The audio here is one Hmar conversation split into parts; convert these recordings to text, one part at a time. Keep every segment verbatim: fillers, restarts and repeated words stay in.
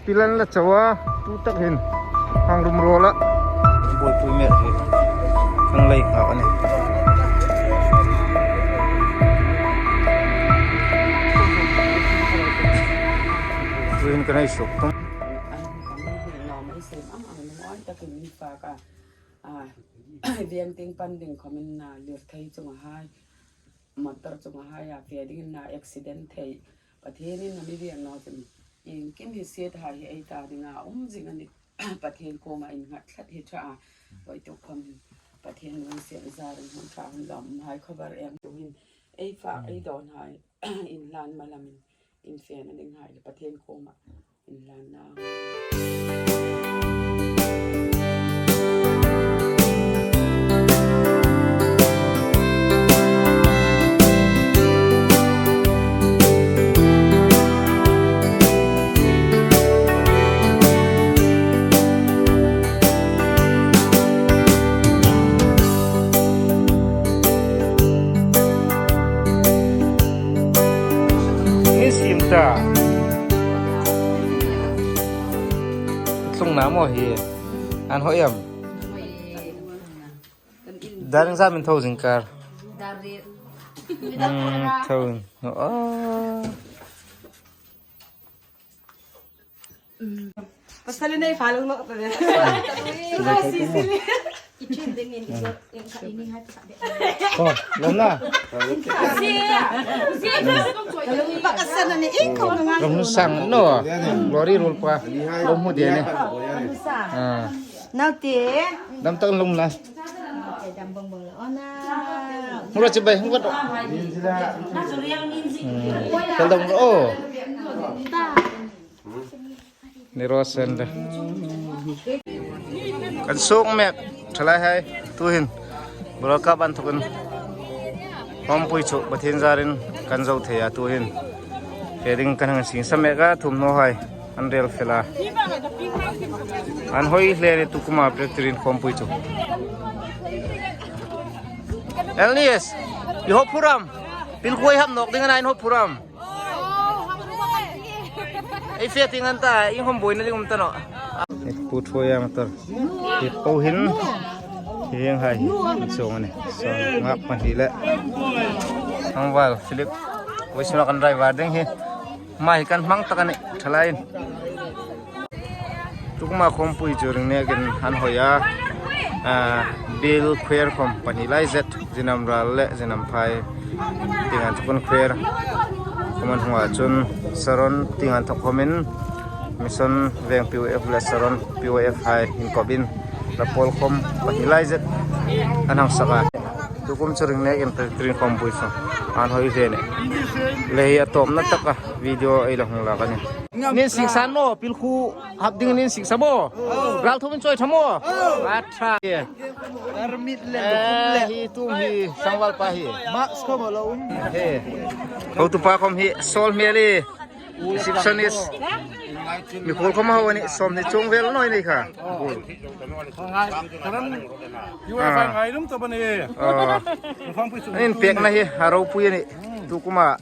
Pilan la chawa, tu tak hin hang rum rola. Boi pui mer hi. Kan lei ka ani. Tuhin kan ai sok tum. An kan hi nawm ei sem ang ang, lungawi takin mi fak a. A, veng ting pan ding khawmin a lirthei chunga hai, motor chunga hai a fe dingin a accident thei. Pathienin a mi veng naw chun iengkim hi siet hai hi ei ta dinga um zing a nih. Pathien kuoma innghat tlat hi ṭha a. Voituk khawmin Pathien lunginsiet zarin hmun ṭha hun lawmhai khawvar eng tuhin ei fak ei dawn hai inhlan malamin infen a ding hai le Pathien kuoma inhlan na. Ni sim ta. Tlung na maw hi. An hoi am. Dar ring za min tho zing kar. Hmm, tho. Oh. Pasal ini falung nok tadi. Sisi. Oh, lawm na. Lawm nu sang naw. Lori rul pa. Lawm mu de ni. Ah. Nau te. Dam tak lawm na. Mura chibai hung vat. Hmm. Kal dam o. Ni ro sen de. Kan suk mek thalai hai tuhin. Bula ka ban thukin. Khawmpui chu Pathien zarin kan zo thei a tuhin. Fe ding kan hang sing sa mek a thum naw hai. An rel fel a. An hoi hle ni tu kuma prek tirin khawmpui chu. Elnis, i hop phuram. Pil khuoi hap nawk ding a na in hop phuram. Ei fe ting an ta, i hom boina ding um ta naw. Pu thuoi ang tar. Hi po hin. Hi heng hai. Song ani. Song ngak ma hi le. Ang wal Philip. Koi suna kan driver ding hi. Mai kan hmang tak a nih, thalai in. Tukuma khawmpui chu ring nekin an hoi a. Ah, Bill Choir khawm pahni lai zet, Zinam Ral le Zinam Phai. Tieng an thawk khawm choir. Khawm an hung a chun Saron tieng an thawk khawmin Mission Veng P O F le Saron P O F hai inkopin la pawl khawm pahni lai zet an hang sak a. Tukum chu ring nekin Pathien khawmpui chu an hoi hle a nih. Le hi a tawpna taka video ei la hung lak a nih. Nin sik san maw, pil khu hap ding nin sik sa maw. Ral thumin chawi tha maw. A ṭha. Tarmit le. Eh, hi tum hi sangwal pa hi. Max khawm a lo um. He. Hotupa khawm hi sawl hmel hi. Receptionist. Mikhuol khawm a ho a nih, sawmhni chuong vel naw a ni kha. Mikhuol. Ngai, karan, U F I ngai lum to bani. Ah. An inpekna hi a ropui a nih. Tukuma,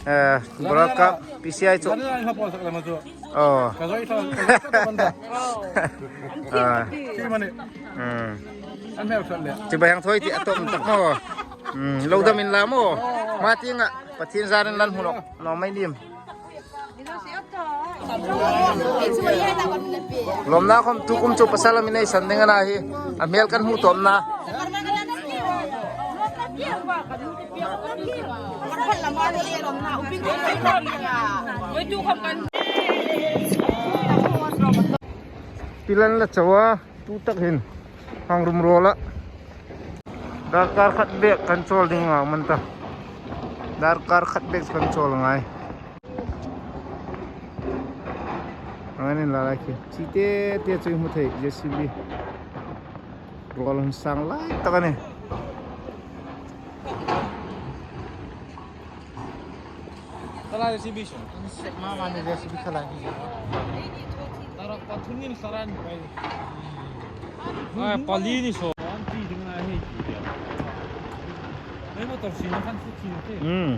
eh, Bora Cup, P C I chu. Kan ai hla pawl sak lama chu. Oh. Ka zoi tho, ka zoi tho banda. Ah. Ki mani. Hmm. An hmel khat le. Chibai hang thoi ti a tawm tak maw. Hmm, lo dam inla maw. Ma tienga, Pathien zarin lan hmu nawk naw mei nim. Lawmna khawm tukum chu pasal a mi nei san ding a na hi. A hmel kan hmu tawpna. Pilan la chawa. Tu tak hin hang rum ruol a. Darkar khat bek kan chawl ding a man ta. Darkar khat bek kan chawl ngai. Angin la lai khi. Chi te te chu hmu thei J C B. Ruol hun sang lai tak a nih. Tala J C B sio. Sek ma ma ni J C B tala ni. Tara pathum ni saran pai. Ai, pali ni so. An ti ding na hei ti dia. Ei motor sin kan fu ti te. Hmm.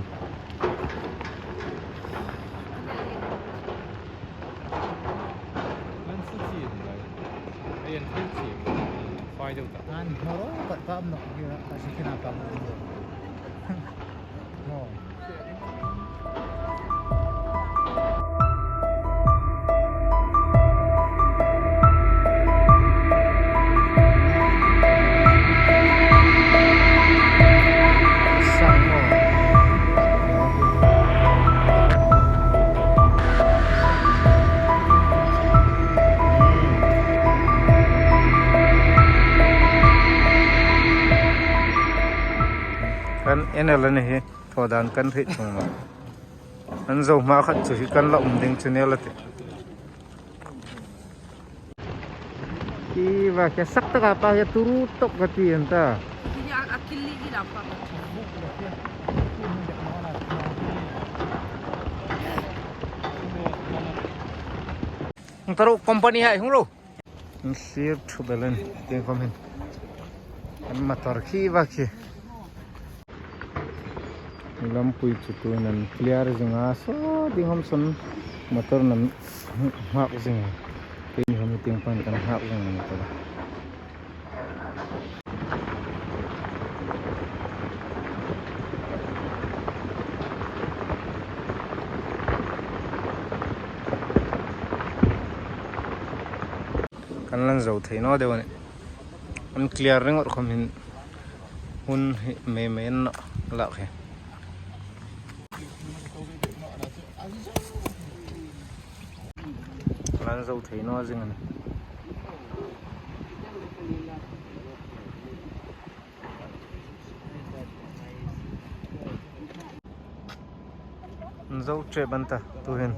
Fai deu ta. An hmoro ka pam nok dira ka si kina pam. No. Kan en el a ni hi. Thaw dan kan hriet thung naw. An zo hma khat chu hi kan la um ding chu ni el a tih. Khi va, khi sak taka pa hi turu tok ka ti an ta. Hung ta ro, company hai hung ro. An thlir thup el a nih, tieng khawm hin. An motor khi va khi. Lampui chu tuhin an clear zing a, saw ding khawm saw motor an nghak zing a. Keini khawm tieng pang kan nghak zing a motor. Kan lan zo thei naw deu a nih. An clear ringawt khawm hin hun hi mei mei an lak hi. Lan zo thei naw zing a nih. An zo ṭep an ta, tuhin.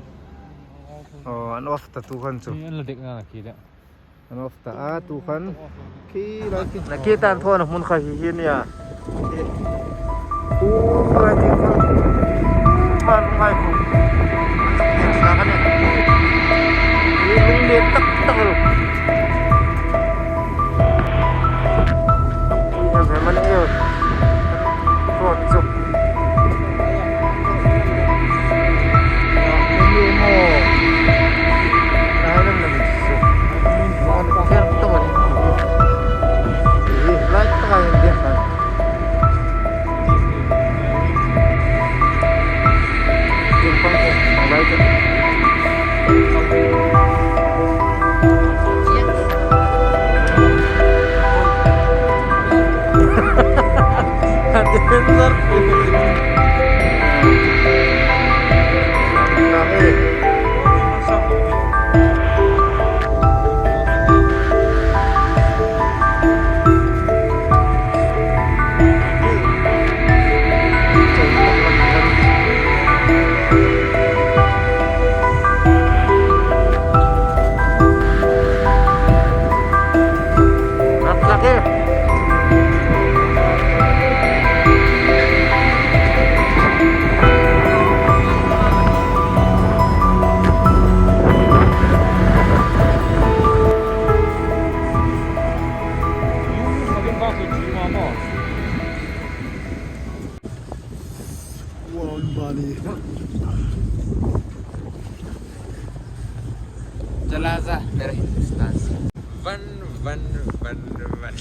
Aw, an off ta tu khan chu. An la dek na khi de. An off ta a, tu khan. Khi lai khi. Na khi tan thaw na hmun kha hi hi nia. Tu lai khi khan. Khan ngai ko. Sa ka ne. Hi lung le tak tak lo. Hi em em an e. Ron chu. चला जा मेरे हिंदुस्तान से। One, one, one, one.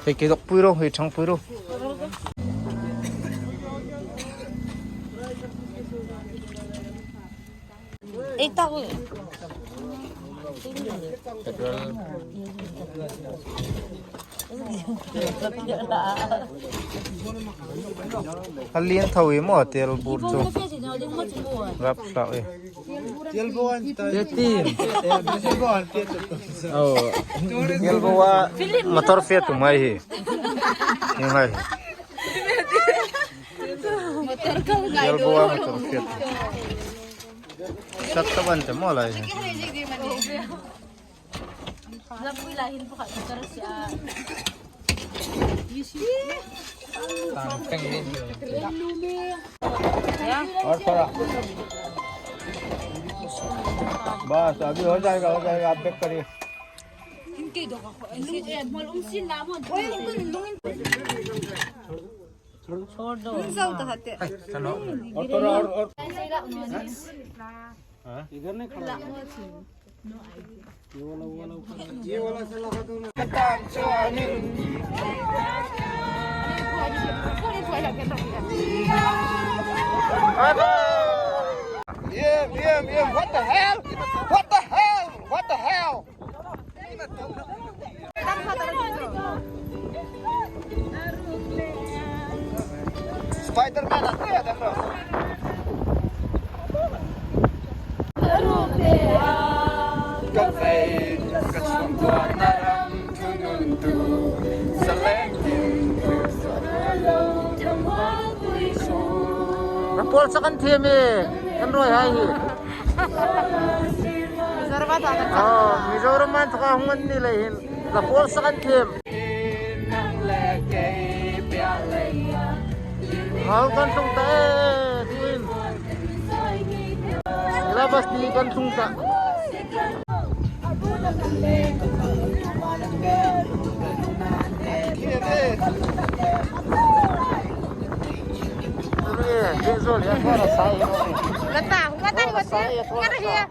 Te ki dok pui ro, hei thang pui ro. Ei, ta ui. A lien tho i maw, tel bur chu. Rap sa e. Tel bo an ta. Te tin. Tel bo an te. Oh. Tel bo a motor fe tu mai hi. Ni mai. Tel bo a motor fe. Sat ta ban te maw lai hi. Lapui lai hin pakhat ka tar sia. Tang teng ni. और थोड़ा। बस, अभी हो जाएगा, हो जाएगा, आप चेक करिए। छोड़ दो। और थोड़ा और, और। हाँ? इधर नहीं खड़ा। ये वाला, वो वाला ऊपर। ये वाला से लगा दो ना। ये, ये, ये, what the hell? What the hell? What the hell? Spider-Man a hnuoia dam ro. Ka vei, ka sungkuo na ram thunun tu, Salengin tu, na pawl sa kan thiem e, kan ruoi hai hi. Mizoram a ta kan. Oh, Mizoram an thoka hung an ni lei hin. La pawl sa kan thiem. Hal kan tlung ta e, tuin. Ila bus ni kan tlung ta. Ngata, ngata, ngata, ngata hiya.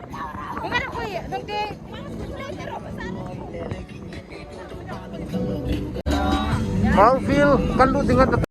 Ngata hiya, nungte. Mau field kan lut ding a ta